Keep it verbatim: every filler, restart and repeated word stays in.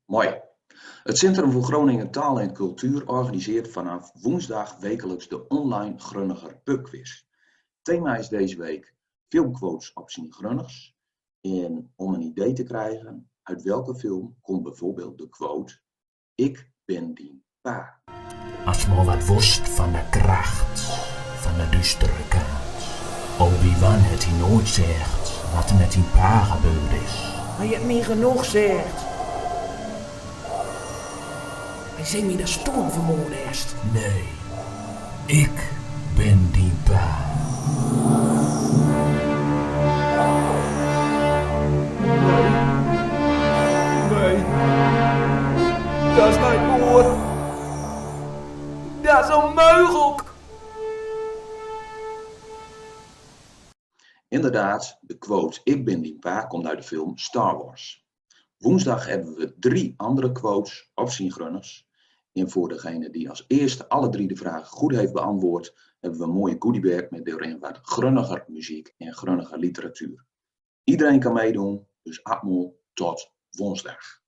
Mooi. Het Centrum voor Groningen Taal en Cultuur organiseert vanaf woensdag wekelijks de online Grunniger Pubquiz. Thema is deze week filmquotes op zien Grunnigs. En om een idee te krijgen, uit welke film komt bijvoorbeeld de quote: "Ik ben dien pa"? As me al wat wost van de kracht van de dustere kant. Obi-Wan het die nooit zecht wat er met dien pa gebeurd is. Hij het niet genoeg zecht. Hij zei me dat Storm vermoord is. Nee, ik ben dien pa. Nee. Nee. Dat is niet waar. Dat is onmogelijk. Inderdaad, de quote "Ik ben dien pa" komt uit de film Star Wars. Woensdag hebben we drie andere quotes op zien Grunnigs. En voor degene die als eerste alle drie de vragen goed heeft beantwoord, hebben we een mooie goodiebag met daarin wat Grunniger muziek en Grunniger literatuur. Iedereen kan meedoen, dus allemaal tot woensdag.